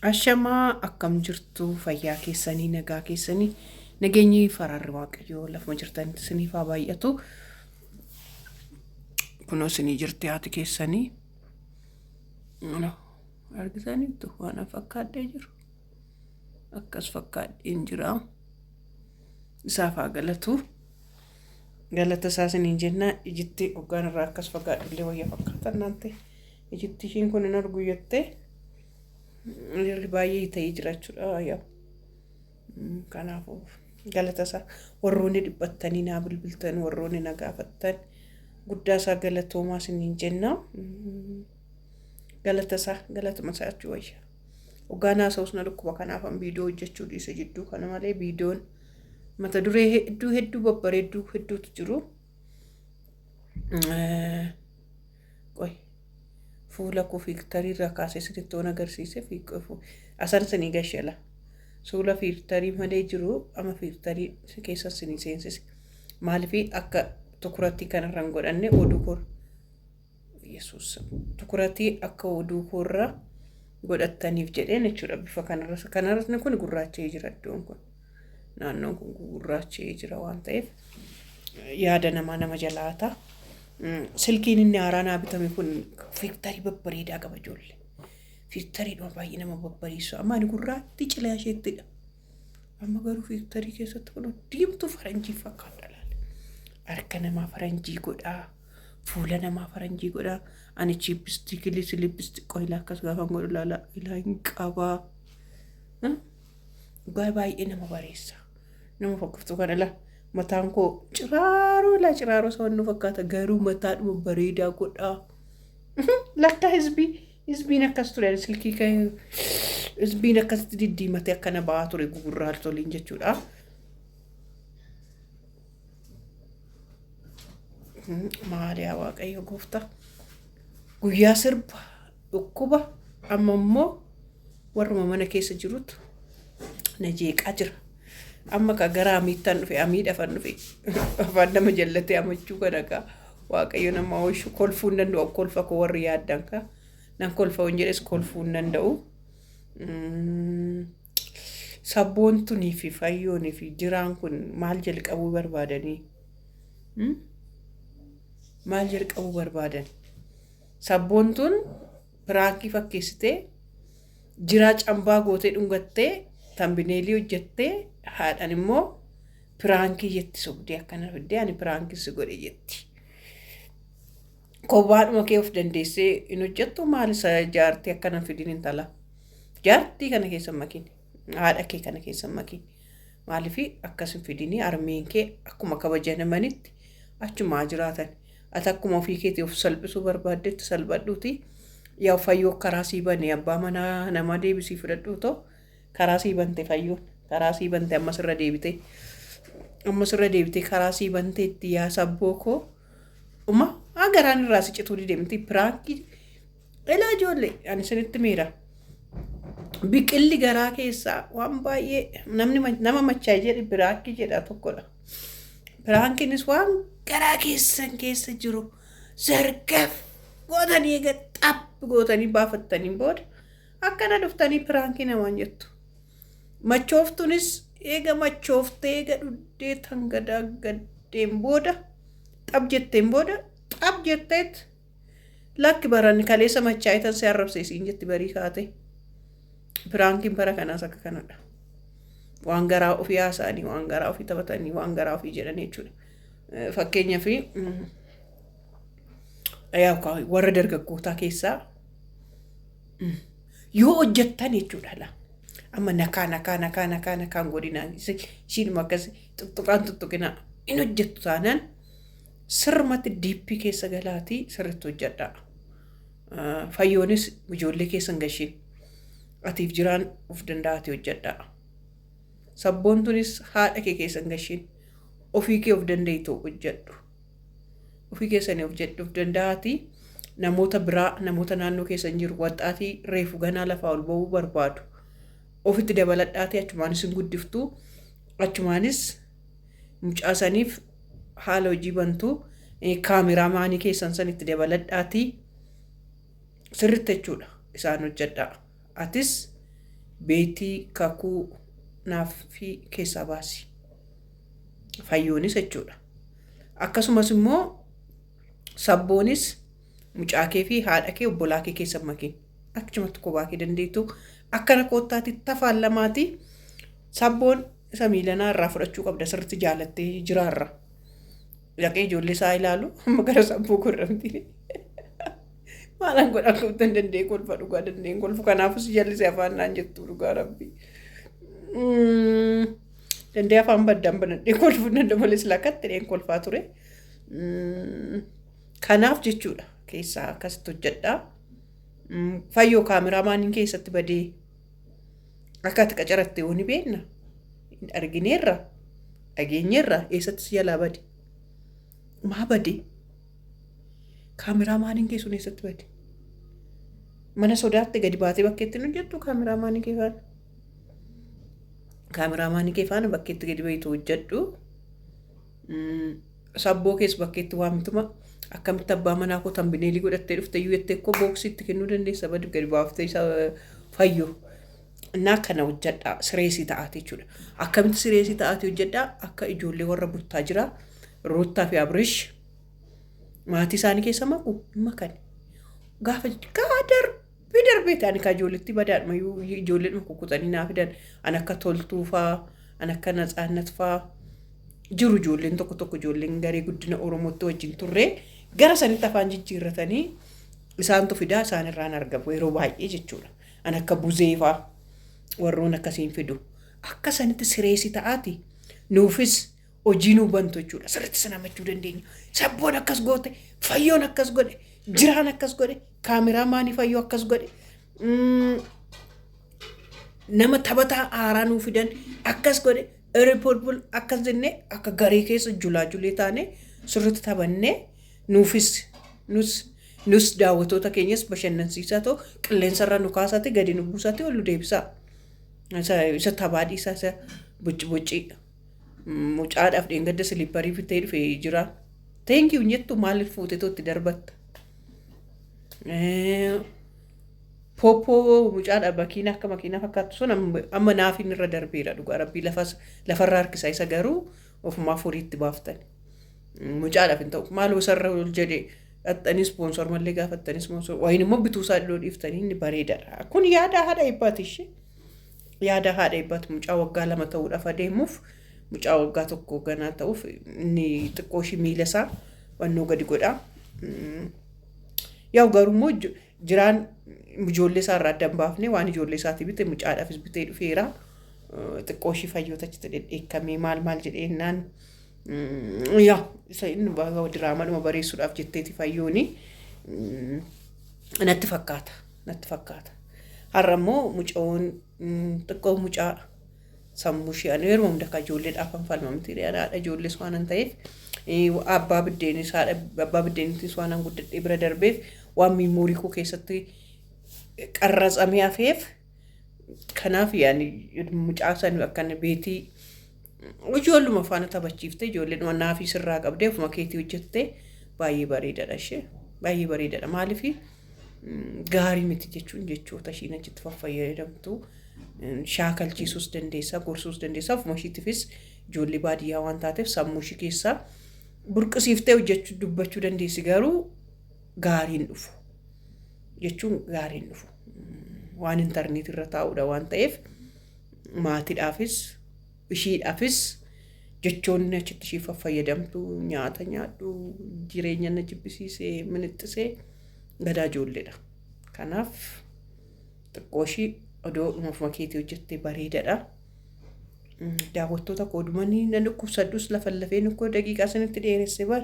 Ashamaa akkam jirtu fayyaa keessanii nagaa keessanii nageenyi faraarri waaqayyoo lafuma jirtanitti isiniif haa baay'atu. Kunoo isinii jirti haati keessanii. Kunoo argitaniittu waan an fakkaadhee jiru. Akkas fakkaadheen jira. Isaaf haa galatu. Galata isaa isiniin jenna ijitti hoggaan irraa akkas fagaadhullee wayya fakkaatan naan ta'e. Ijitti ishiin kun hin argu jettee jarri baay'ee ta'ee jira jechuudha. Yaa. Kanaafuu galata isaa warroonni dhiphattanii naa bilbiltan warroonni na gaafattan guddaa isaa galatoomaa isiniin jenna. Galata isaa galatuma isaa jechuu wayya. Hoggaan haasa'us na dhukkuba kanaafan viidiyoo hojjechuu dhiise jidduu kana malee viidiyoon mata duree hedduu hedduu babbareedduu hedduutu jiru. Qoy fuula koo fiiltarii irraa kaasee isinitti waan agarsiise asan isinii gashala. Suula fiiltarii malee jiru amma fiiltarii keessa isinii seensise. Maaliif akka tukuratii kanarra hin godhanne oduu koo Yesuus tukuratii akka oduu koorra godhattaniif jedheen jechuudha bifa kanarra kanarra kun gurraacha'ee jira iddoon kun naannoon kun gurraacha'ee jira waan ta'eef yaada namaa nama jalaata. Silkiin inni haaraa naa bitame kun fiiltarii babbareedaa qaba ijoollee. Fiiltariidhuma baay'ee nama babbareessu. Amma ani gurraattii cilaa isheettidha. Amma garuu fiiltarii keessatti kun diimtuu faranjii fakkaata laala. Harka namaa faranjii godhaa. Fuula namaa faranjii godhaa. Ani chiippistiikii siliippistiik qoyilaa akkas gaafa godhu laala ilaa hin qabaa. Dhugaa baay'ee nama bareessa. Nama fokkiftuu kana laa mataan koo ciraaroo laa ciraaroo isa wannu fakkaata garuu mataadhuma bareedaa godhaa. Lakka hizbii hizbiin akkas ture ani silkii kan hizbiin akkasitti diddiimatee akkana ba'aa ture gugurraa toliin jechuudha. Maali yaa Waaqayyo gooftaa. Guyyaa sirba dhukkuba amma immoo warruma mana keessa jirutu na jeeqaa jira. Amma ka gara amiittan dhufe amiidhafan dhufe afaan nama jallatee amachuu kana ka Waaqayyo nama oolchu kolfuu hin danda'u kolfa koo warri yaaddan ka nan kolfa hin jedhes kolfuu hin danda'u. Sabboontunii fi fayyoonii fi jiraan kun maal jalqabuu barbaadanii? Maal jalqabuu barbaadan? Sabboontuun piraankii fakkeessitee jiraa cambaa gootee dhungattee tambineelii hojjettee haadhan immoo piraankii jetti sobdee akkana fiddee ani piraankii si godhe jetti. Kophaadhuma kee of dandeessee hin hojjettu maal isa jaartii akkana fidin intala. Jaartii kana keessa hin makin. Haadha kee kana keessa hin makin. Maaliif akkas hin fidini harmeen kee akkuma kabajanamanitti achumaa jiraatan. Ati akkuma ofii keetii of salphisuu barbaaddetti salphadhuuti. Yaa fayyoo karaa sii bane abbaa manaa namaa deebisii fudhadhuu too karaa sii bante fayyoon karaa sii bante ammas irra deebitee ammas irra deebitee karaa sii banteetti yaa sabboo koo uma garaan irraa si cituu dide miti piraankii Elaa ijoollee ani isinitti miira. Biqilli garaa keessaa waan baay'ee namni nama machaa'e jedhi piraankii jedha tokkodha. Piraankiinis waan garaa keessan keessa jiru zargaf gootanii eega xaph gootanii baafattaniin booda akkana dhuftanii piraankii namaan jettu. Machooftunis eega machooftee eega dhuddee tangadaaggaddeen booda xaph jetteen booda xaph jetteet Lakki baran kaleessa machaa'etan si arrabse isiin jetti barii kaate. Piraankiin bara kanaas akka kanadha. Waan garaa ofii haasa'anii, waan garaa ofii taphatanii, waan garaa ofii jedhanii jechuudha. Fakkeenyaaf warra dargaggootaa keessaa yoo hojjettan jechuudha laa. Amma nakaa nakaa nakaa nakaa nakaan godhinaa ishiinuma akkas tuttuqaan tuttuqinaa hin hojjettu taanaan Sirrumatti diippii keessa galaatii sirritti hojjedhaa. Fayyoonis ijoollee keessa hin gashin. Atiif jiraan of danda'aatii hojjedhaa. Sabboontunis haadha kee keessa hin gashin. Ofii kee of dandeetu hojjedhu. Ofii keessanii of jedhu of danda'aatii namoota biraa namoota naannoo keessan jiru waxxaatii reefu ganaa lafaa ol ba'uu barbaadu. Ofitti dabaladhaatii achumaanis hin guddiftu. Achumaanis mucaa saniif haala hojii bantu kaameraa maanii keessan san itti dabaladhaatii sirritti jechuudha isaan hojjedhaa. Atis Beetii kakuu naaf fi keessaa baasi. Fayyoonis jechuudha. Akkasumas immoo sabboonis mucaa kee fi haadha kee obbolaa kee keessa hin makin. Achumatti kophaa kee dandeettu. Akkana koottaati tafaan lamaati. Sabboon isa miilanaa irraa fudhachuu qabda sirriitti jaalattee jiraarra. Dhaqee ijoollee isaa ilaalu amma gara sabboo gorramti. Maalan godha akka hin dandeenye kolfa dhugaa dandeenye kolfu kanaafus jallisee afaan naan jettu dhugaa rabbi. Dandee afaan baddaan banadhee kolfuu danda'u malee silaa akkatti dheen kolfaa ture. Kanaaf jechuudha keessaa akkasitti hojjedhaa. Fayyoo kaameraamaaniin keessatti badee akka ati qacaratte yoo ni beekna. Argineerra dhageenyeerra eessatti si jalaa bade. Maa bade? Kaameraamaaniin kee sun eessatti bade? Mana sodaatte gadi baatee bakkeetti hin hojjettu kaameraamaanii kee faana. Kaameraamaanii kee faana bakkeetti gadi bahitu hojjedhu. Sabboo kees bakkeetti waamtuma akkamitti abbaa manaa koo tambineelii godhattee dhufte iyyuu jettee koo booksii itti kennuu dandeessa badi gadi baaftee isa fayyo. Innaa kana hojjedhaa sireesii ta'aati jechuudha. Akkamitti sireesii ta'aati hojjedhaa akka ijoollee warra buttaa jira Ruuttaa fi Abrish maatii isaanii keessa maku hin makan. Gaafa gaa darbee darbee ta'an kaa ijoolletti badaadhuma ijoolleedhuma kukkutanii naa fidan an akka toltuu faa an akka natsaannat faa jiru ijoolleen tokko tokko ijoolleen garee guddina Oromootti wajjin turre gara sanitti afaan jijjiirratanii isaantu fidaa isaan irraan argamu yeroo baay'ee jechuudha. An akka buzee faa warroon akkasiin fidu akka sanitti sireessi ta'aati nuufis hojii nuu bantu jechuudha. Sirriitti sana machuu dandeenya. Sabboon akkas goote, fayyoon akkas godhe, jiraan akkas godhe, kaameraamaanii fayyoo akkas godhe. Nama taphataa haaraa nuu fidan akkas godhe, eripolpol akkas jennee akka garee keessa julaa julee taane sirriitti taphannee nuufis nus nus daawwattoota keenyas bashannansiisaa ta'u qilleensarra nu kaasaati gadi nu buusaati ol nu deebisaa. Isa taphaa dhiisaa isa boci bocii. Mucaadhaaf dheengadda siliipparii bitee dhufe jira. Thank you hin jettu maaliif fuuteetoo itti darbatta? Poopoo mucaadha makiina akka makiinaa fakkaattu sun amma naafiin irra darbeera dhugaa rabbii lafas lafarra harkisa isa garuu ofumaa furiitti baaftan. Mucaadhaaf hin ta'u maaloo isarra ol jedhe dhaxxanii ispoonsor mallee gaafattanii ispoonsor wayin immoo bituu isaa dhiyoo dhiiftanii inni bareedaadha. Kun yaada haadha eebbaati ishee. Yaada haadha eebbaati mucaa waggaa 2 ta'uudhaaf adeemuuf mucaa waggaa 1 ganaa ta'uuf inni xiqqoo ishii miila isaa wannoo gadi godha. Yaa'u garuu immoo jiraan ijoollee isaa irraa adda hin baafne waan ijoollee isaatii bite mucaadhaafis bitee dhufeera. Xiqqoo ishii fayyoota achitti dhedheekkamee maal maal jedhee innaan yaa isa inni diraamadhuma bareessuudhaaf jetteeti fayyooni natti fakkaata natti fakkaata. Har'a immoo mucoon xiqqoo mucaa sammuu ishee ani yeroo hunda akka ijoolleedhaaf kan falmamti haadha ijoollees waan ta'eef abbaa biddeenis haadha abbaa biddeenitis waan guddadhee bira darbeef waan miimoorii koo keessatti qarratsamee hafeef kanaaf yaani mucaa san akkana beetii ijoolluma faana taphachiiftee ijoolleen naafii sirraa qabdee ofuma keetii hojjettee baay'ee bareedaadha ishee baay'ee bareedaadha maaliif gaarii miti jechuun jechoota ishiin achitti faffayyadamtu shaakalchiisuus dandeessa gorsuus dandeessa ofuma ishiitifis ijoollee baadiyyaa waan taateef sammuu ishii keessaa burqisiiftee hojjechuu dubbachuu dandeessi garuu gaariin dhufu jechuun gaariin dhufu waan intarneetii irra taa'uudha waan ta'eef maatiidhaafis ishiidhaafis jechoonni achitti ishii fayyadamtu nyaata nyaadhu jireenya na jibbisiisee minixxisee gadaa ijoolleedha. Kanaaf xiqqoo ishii odoo ofuma keetii hojjettee bareedaadha. Daawwattoota koo dhumanii nan dhukkubsadhus lafa lafeen koo daqiiqaa sanitti dheeresse bar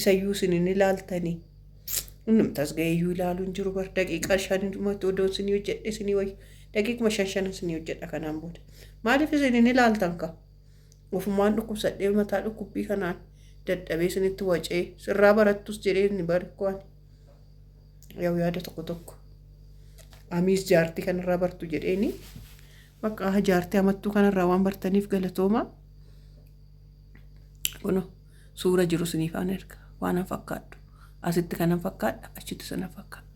isayyuu isin hin ilaaltanii. Innumti as ga'eeyyuu ilaalu hin jiru bar daqiiqaa shanumatti odoo isinii hojjedhe isinii wayya. Daqiiquma shan shan isinii hojjedha kanaan booda. Maaliif isin hin ilaaltan ka? Ofumaan dhukkubsadhee mataa dhukkubbii kanaan dadhabee isinitti wacee sirraa barattus jedhee inni barikoo ani. Yaa'u yaada tokko tokko. Amiis jaartii kanarraa bartu jedheeni. Bakka jaartii hamattuu kanarraa waan bartaniif galatooma. Kuno suura jiru isiniif aan erga waan an fakkaadhu. Asitti kanan fakkaadha achitti sana fakkaadha.